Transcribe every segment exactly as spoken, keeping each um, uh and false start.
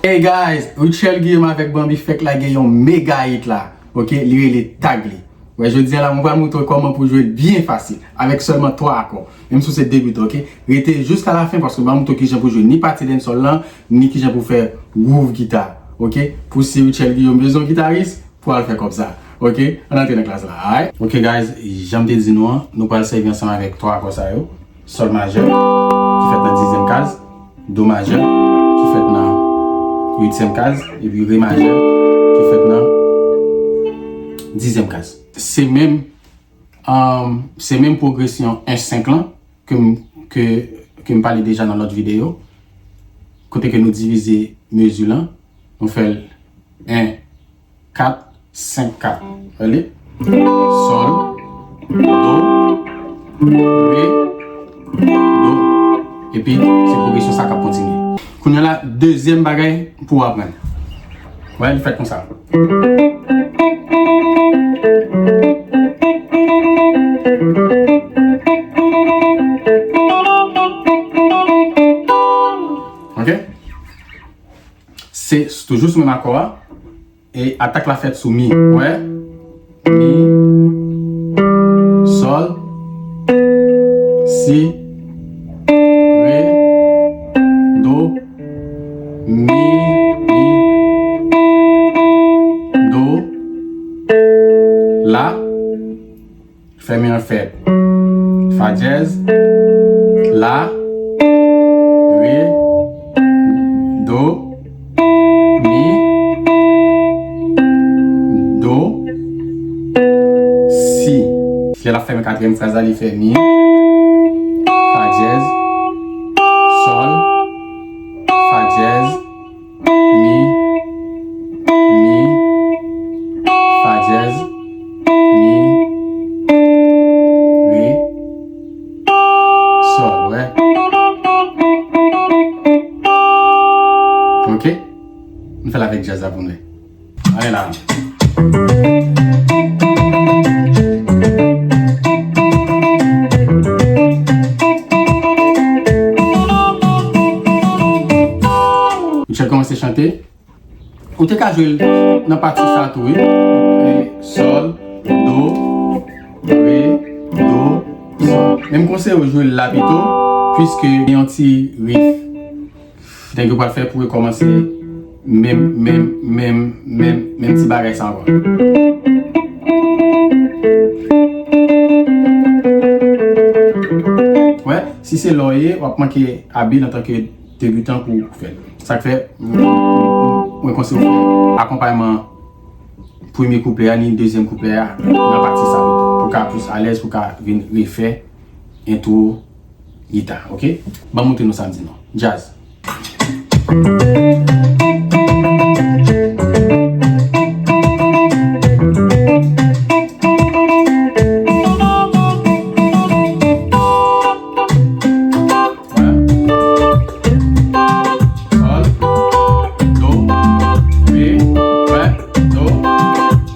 Hey guys, Rutshelle Guillaume avèk Bambi fèk lage yon mega hit la. Ok, li rele Tag Li. Wè, jodi a la, mwen pral montre w kòman pou jwe l byen fasil, avèk sèlman twa akò. Menm si w se debitan, ok? Rete jiska lafen paske m pral montre w kijan pou jwe ni pati dancehall lan, ni kijan pou fè groove gita, ok? Pou si Rutshelle Guillaume bezwen yon gitaris, pou al fè kòb sa, ok? Ann antre nan klas la, alright? Ok guys, jan m te di nou an, nou pral sèvi ansanm avèk twa akò sa yo. Sòl majè, ki fèt nan dizyèm kaz, do majè, ki fèt nan uityèm kaz, epi re majè, ki fèt nan dizyèm kaz. Se menm, um, se menm pwogresyon en senk lan ke m, ke, ke m pale deja nan lòt videyo, kote ke nou divize mezi lan, nou fè l en, kat, senk, kat. Rele. Sòl, do, re, do. Epi, se pwogresyon sa k ap kontinye. Kounye a la, dezyèm bagay pou w aprann. Wè, li fèt konsa. Ok? Se toujou sou menm akò a. E atak la fèt sou mi. Wè? Mi, sòl, si, re, do, mi, mi, do, la. Fè mi an fèt. Fa dyèz, la, re, do, mi, do, si. Lè l ap fèmen katriyèm fraz la, li fè mi, fa dyèz, sòl, fa dyèz, mi, mi, fa dyèz, mi, re, sòl, wè. Ok? Nou fè l avèk djaz la pou nou wè. Ale la. Rutshelle kòmanse chante. Ou te ka jwe l nan pati sa tou, wi. E, sòl, do, re, do, sòl. Men m konseye w jwe l la pito, piske gen yon ti riff. Nèg yo pral fè pou rekòmanse menm, menm, menm, menm, menm ti bagay sa ankò. Wè, si se lè w ye, w ap manke abil antanke debitan pou fè l. Sa k fè, mwen konseye w fè akonpayman premye kouplè a ni dezyèm kouplè a nan pati sa pito. Pou ka plis alèz, pou ka vin refè entwo gita, ok? Ban m montre nou sa m di nou. Djaz. Wè. Sòl, do, re, wè, do,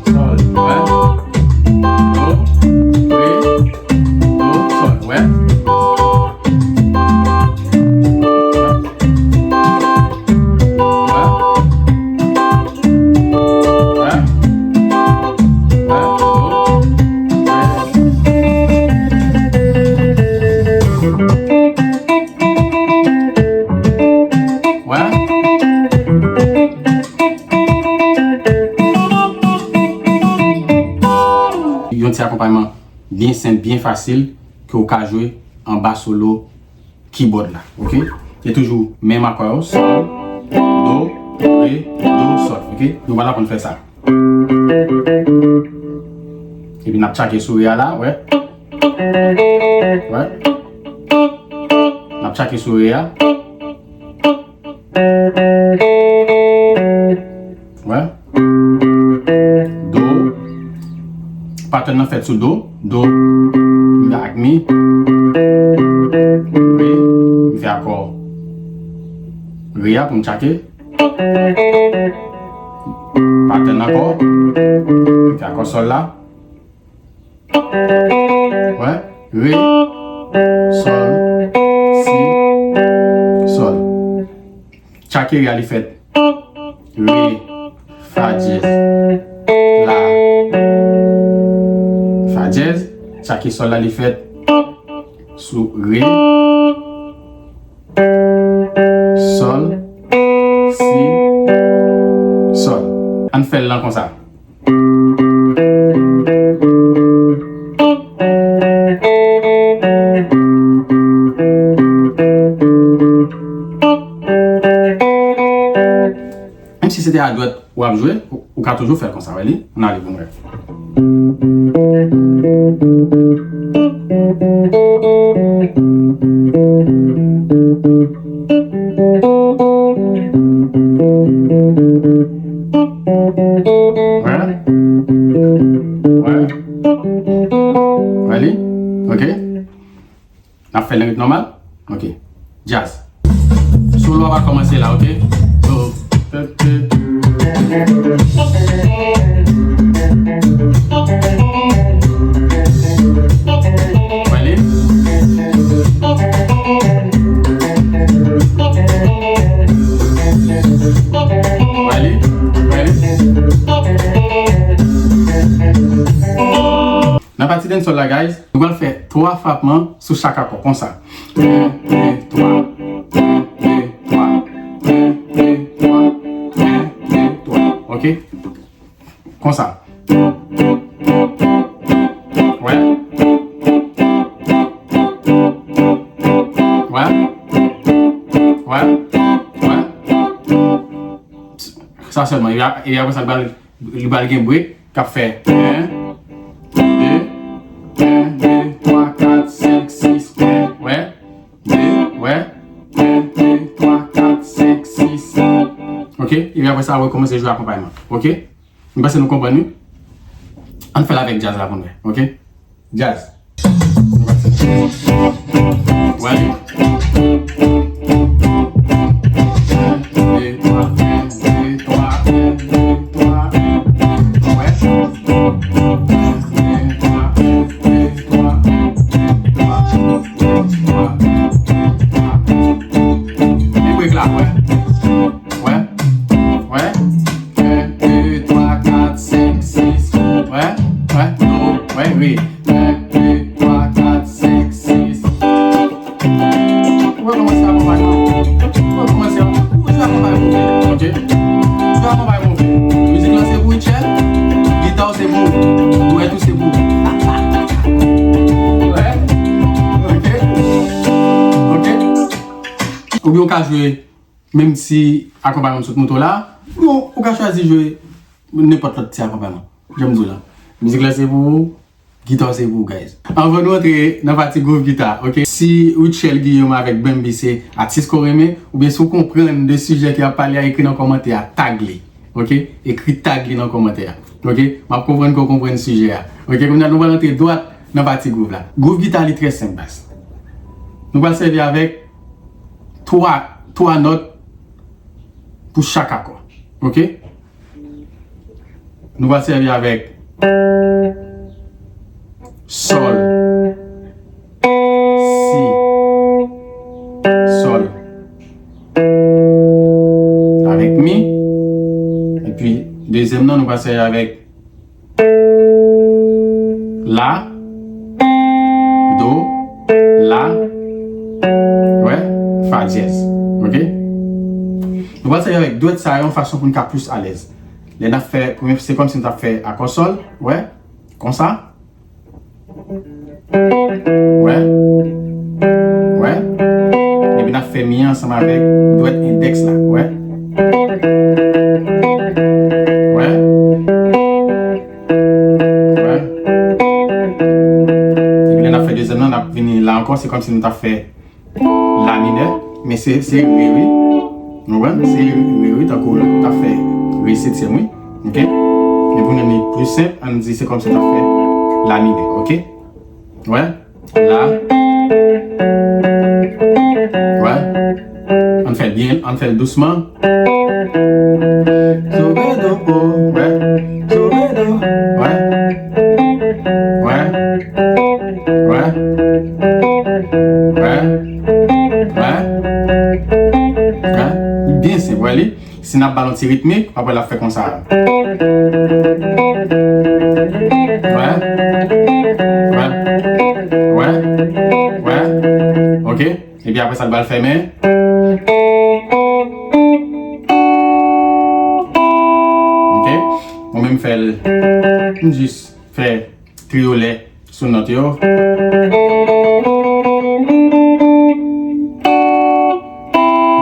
sòl, wè, do, re, do, sòl, wè. Wè. Wè. Wè. Wè. Yon ti akonpayman byen senp, byen fasil ke w ka jwe anba solo keyboard la, ok? Se toujou menm akò yo, sòl, do, re, do, sòl, ok? Nou pral aprann fè sa. Epi n ap tchake sou re a la, wè. Wè. N ap tchake sou re a. Wè. Patèn nan fèt sou do, do, m ak mi, re, m fè akò re a pou m tchake. Patèn ankò, m fè akò sòl la. Wè, re, sòl, si, sòl. Tchake re a li fèt re, fa dyèz, la, fa dyèz. Tchake sòl la li fèt sou re, sòl, si, sòl. Ann fè l lan konsa. Menm si se te a dwèt w ap jwe, ou, ou ka toujou fè l konsa, wè li. Ann ale pou n wè. Wè. Wè. Wè li. Ok. N ap fè l nan ritm nòmal. Ok. Djaz. Solo a va kòmanse la, ok? So, wè li. Wè li. Wè li. Nan pati dancehall la, guys, nou pral fè twa frapman sou chak akò, konsa. En, de, twa. En, de, twa. En, de, twa. En, de, twa. Ok? Konsa. Wè. Wè. Wè. Wè. Sa sèlman. E, e apre sa, li pral, li pral gen break k ap fè en, de, en, de, twa, kat, senk, sis, en, wè, de, wè, en, de, twa, kat, senk, sis. Ok? Epi apre sa, w rekòmanse jwe akonpayman. Ok? M panse nou konprann, wi. Ann fè l avèk djaz la pou n wè. Ok? Djaz. Wè. En, de, twa, en, de, twa, en, de, twa, en. Wè. En, de, twa, en, de, twa, en, de, twa, twa, twa. Li break la, wè. Wè. Wè. En, de, twa, kat, senk, sis. Wè. Wè. Do. Wè. Re. En, de, twa, kat, senk, sis. Ou wè kòman se akonpayman? Ou wè kòman se, ou wè se akonpayman ou fè, ok? Se akonpayman ou fè. Mizik lan se pou Rutshelle, gita w se pou ou, dwèt ou se pou ou. Wè? Ok? Ok? Oubyen ou ka jwe, menm si akonpayman m sot montre w la, ou, ou ka chwazi jwe nenpòt lòt ti akonpayman. Jan m di w la. Mizik la se pou ou, gita w se pou ou, guys. Anvan nou antre nan pati groove gita, ok? Si Rutshelle Guillaume avèk Bambi se atis ke w renmen, oubyen si w konprann de sijè ke y ap pale a, ekri nan kòmantè a, tag li, ok? Ekri tag li nan kòmantè a, ok? M ap konprann ke w konprann sijè a, ok? Kounye a nou pral antre dwat nan pati groove la. Groove gita li trè senp, baz. Nou pral sèvi avèk twa, twa nòt pou chak akò, ok? Nou va sèvi avèk sòl, si, sòl, avèk mi, epi dezyèm nan nou va sèvi avèk la, do, la, wè, fa dyèz. Ok? Nou pral sèvi avèk dwèt sa yo yon fason pou n ka plis alèz. Lè n ap fè premye, se kòmsi n t ap fè akò sòl, wè, konsa. Wè. Wè. Epi n ap fè mi an ansanm avèk dwèt endèks la, wè. Wè. Wè. Epi lè n ap fè dezyèm nan, n ap vini la ankò, se kòmsi nou t ap fè la minè, men se, se re, wi. Nou konprann? Se re, wi, tankou lè w t ap fè re setyèm, wi. Ok? Men pou nou li pli senp, ann di se kòmsi w t ap fè La minè, ok? Wè? La. Wè? Ann fè l byen, ann fè l dousman. Sove do, oh, wè. Sove do, wè. Wè. Wè. Wè. Wè. Wè. Byen senp, wè li. Si n ap ba l yon ti ritmik, w ap wè l ap fè konsa. Wè. Wè. Wè. Wè. Ok. Epi apre sa, l ba l fèmen. Ok. Mwen menm fè l. M jis fè triyolè sou nòt yo.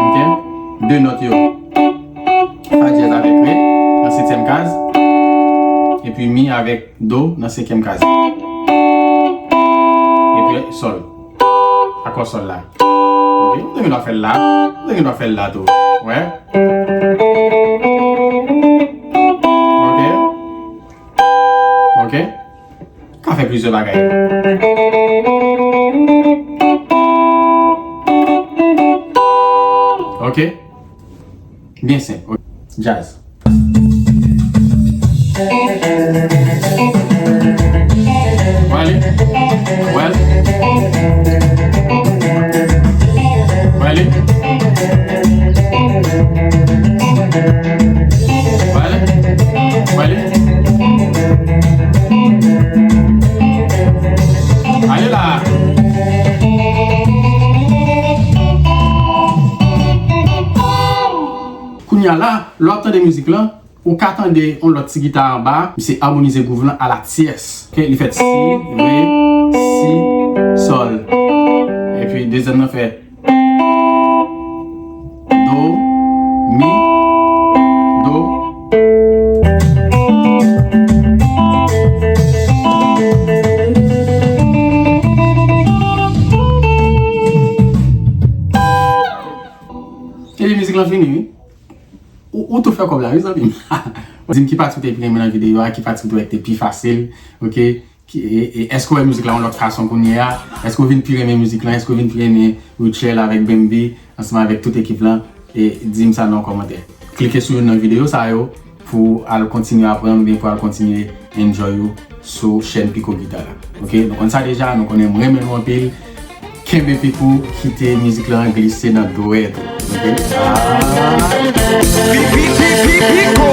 Ok. De nòt yo. Fa dyèz avèk re nan setyèm kaz. Epi mi avèk do nan senkèm kaz. Epi sòl. Akò sòl la. Ok. Ou te gen dwa fè l la. Ou te gen dwa fè l la tou. Wè. Ok. Ok. Ka fè plizyè bagay. Ok. Byen senp. Ok. Djaz. Wale. Wale. Wale. Wale. Wale. Ale la. Kounye a la, lè w ap tande mizik lan, ou ka tande yon lòt ti gita anba, misye amonize gwouv lan a la tyès. Ok, li fè si, re, si, sòl. Epi dezyèm nan fè do, mi, do. Epi mizik lan fini, wi. Ou, ou tou fè kòb la, wi, zanmi m. Di m ki pati ou te pi renmen nan videyo a, ki pati ou te wè ki te pi fasil, ok? Ki, e, e, èske w wè mizik la yon lòt fason kounye a? Èske w vin pi renmen mizik lan? Èske w vin pi renmen Rutshelle avèk Bambi, ansanm avèk tout ekip lan? E di m sa nan yon kòmantè. Klike sou youn nan videyo sa yo pou al kontinye aprann oubyen pou al kontinye enjoy ou sou chèn Piko Gita la. Ok, nou konn sa deja, nou konnen m renmen nou anpil. Kenbe Piko, kite mizik lan glise nan dwèt ou. Ok? Ah. Pi, pi, pi, pi, Piko.